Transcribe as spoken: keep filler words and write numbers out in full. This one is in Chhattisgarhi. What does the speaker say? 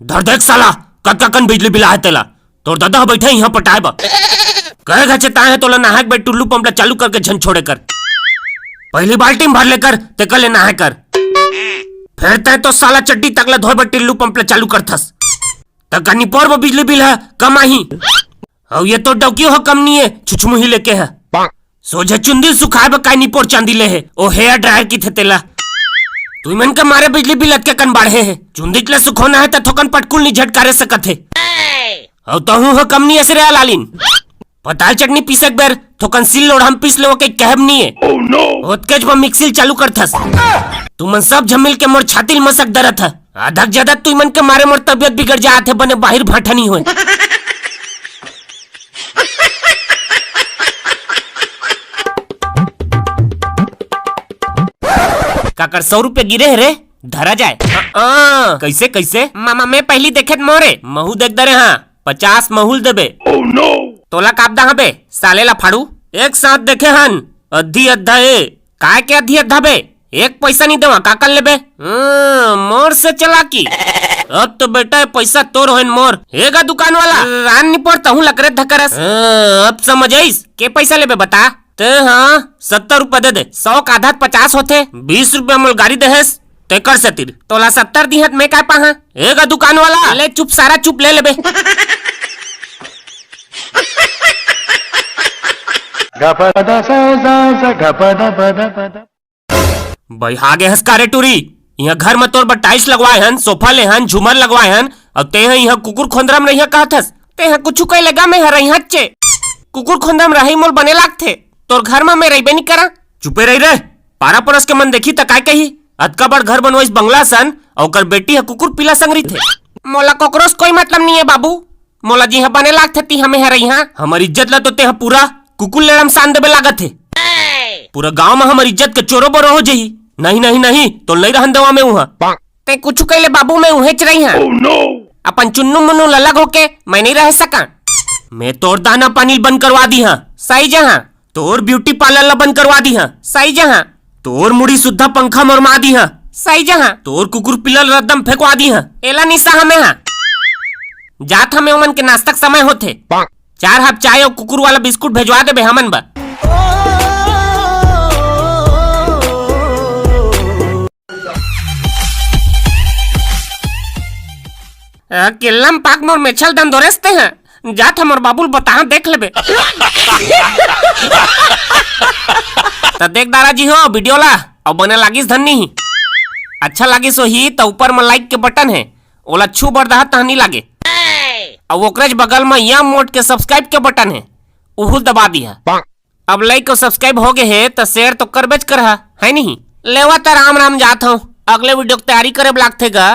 धर देख साला, कतका कन बिजली बिल आहे तेला। तोर ददा ह बइठे इहाँ पटाए बर। कहे घचे ताहे तोला नहाए के बेर टुल्लू पंप ला चालू करके झन छोड़े कर। पहिली बाल्टी म भर ले कर, तेकर ले नहाए कर। फेर तैं तो साला चड्डी तक ला धोए बर टिल्लू पंप ला चालू करथस। त का निपोर बर बिजली बिल ह कम आही? अउ ये तो डौकी हो कम नी हे, छुछमुही लेके ह। सोझे चुंदी सुखाए बर काय निपोर चांदी ले हे, ओ हेयर ड्रायर किथे तेला। तुमन के मारे बिजली बिल अतके कन बाढ़े हे। चुंदीच ला सुखोना हे त थोकन पटकुल नी झटकारे सकत हे। अउ तहूँ ह कम नी अस रे लालिन। पताल चटनी पीसे के बेर थोकन सिल लोढ़ा म पीस लेवो के कहब नी हे। ओतकेच बर मिक्सी ल चालू करथस। तुमन सब झन मिल के मोर छाती ल मसक दरत ह। आधा के जादा तुमन के मारे मोर तबियत बिगड़ जात हे, बने बाहिर भांठा नी होय। काकर सौ रुपया गिरे हे रे, धरा जाए। अ, अ, कइसे, कइसे? मामा, मैं पहिली देखे त मोरे, महू देख दरे हाँ, पचास महू ल देबे। तोला काप दहा बे, साले ला फाड़ू। एक साथ देखे हन, अद्धी अद्धा ए। काय के अद्धी अद्धा बे? एक पैसा नी देवा, का कर लेबे? हाँ, मोर से चलाकी। अब तो बेटा, ये पैसा तोर होइन मोर। हे गा दुकान वाला, रान निपोर तहूँ लकरे धकरस। हाँ, अब समझ आइस। के पैसा लेबे बता? ते हाँ, सत्तर रुपया दे दे। सौ का आधा त पचास होथे। बीस रुपया मोल गारी देहेस, तेकर सेतिर। तोला सत्तर दिहत मैं काय पाहा? हे गा दुकान वाला, ले चुप, सारा चुप ले लेबे। गपदा सा सा सा गपदा पदा पदा। बइहा गे हस का रे टूरी? इहाँ घर म तोर बर टाइल्स लगवाए हन, सोफा ले हन, झूमर लगवाए हन, अउ तेंह इहाँ कुकुर खोंदरा म रहिहा कहत हस। तेंह कुछु कहि ले गा, मैं ह रहिहाचे। कुकुर खोंदरा म रहई मोल बने लागथे। तोर घर म मैं रहिबे नी करा। चुपे रही रे, पारा परस के मन देखी त काय कही? अतका बड़ घर बनवाइस बंगला सन, अउ ओकर बेटी ह कुकुर पिला संग रहिथे। मोला कोकरो से कोई मतलब नी हे बाबू। मोला जिहाँ बने लागथे, तिहाँ मैं ह रहिहां। हमर इज्जत ला तो तेंह पूरा कुकुर लेड़ा म सान देबे लागत हे। पूरा गांव म हमर इज्जत के चोरो बोरो हो जही। नहीं, नहीं, नहीं, तोल नहीं रहन देवा मैं उहाँ। तें कुछु कहि ले बाबू, मैं उहेंच रहिहां। अपन चुन्नू मुन्नू ल अलग होके मैं नहीं रह सका। मैं तोर दाना पानी ल बंद करवा दिहां। सही जहां। तोर ब्यूटी पार्लर ला बंद करवा दिहां। सही जहां। तोर मुड़ी सुद्धा पंखा मरमा दिहां। सही जहां। तोर कुकुर पिला ल रद्दा म फेंकवा दिहां। एला नी सहा मैं हा। जात हमें ओमन के नाश्ता के समय होथे। चार हाफ चाय अउ कुकुर वाला बिस्कुट भेजवा देबे हमन बर। अकेल्ला म पाक मोर मेछल दन धोरेस तेंह। जात हमर बाबू ल बताहा, देख लेबे। त देख दारा जी हो वीडियो ला, अउ बने लागिस धन नी? अच्छा लागिस होही त ऊपर म लाइक के बटन हे, ओला छू बर दहा तह नी लागे। अउ ओकरेच बगल म यम मोट के सब्सक्राइब के बटन हे, उहू ल दबा दिहा। अब लाइक अउ सब्सक्राइब हो गे हे त शेयर तो करबेच करहा, है नहीं? लेवा त राम राम जात हंव, अगले वीडियो के तैयारी करे ब लागथे गा।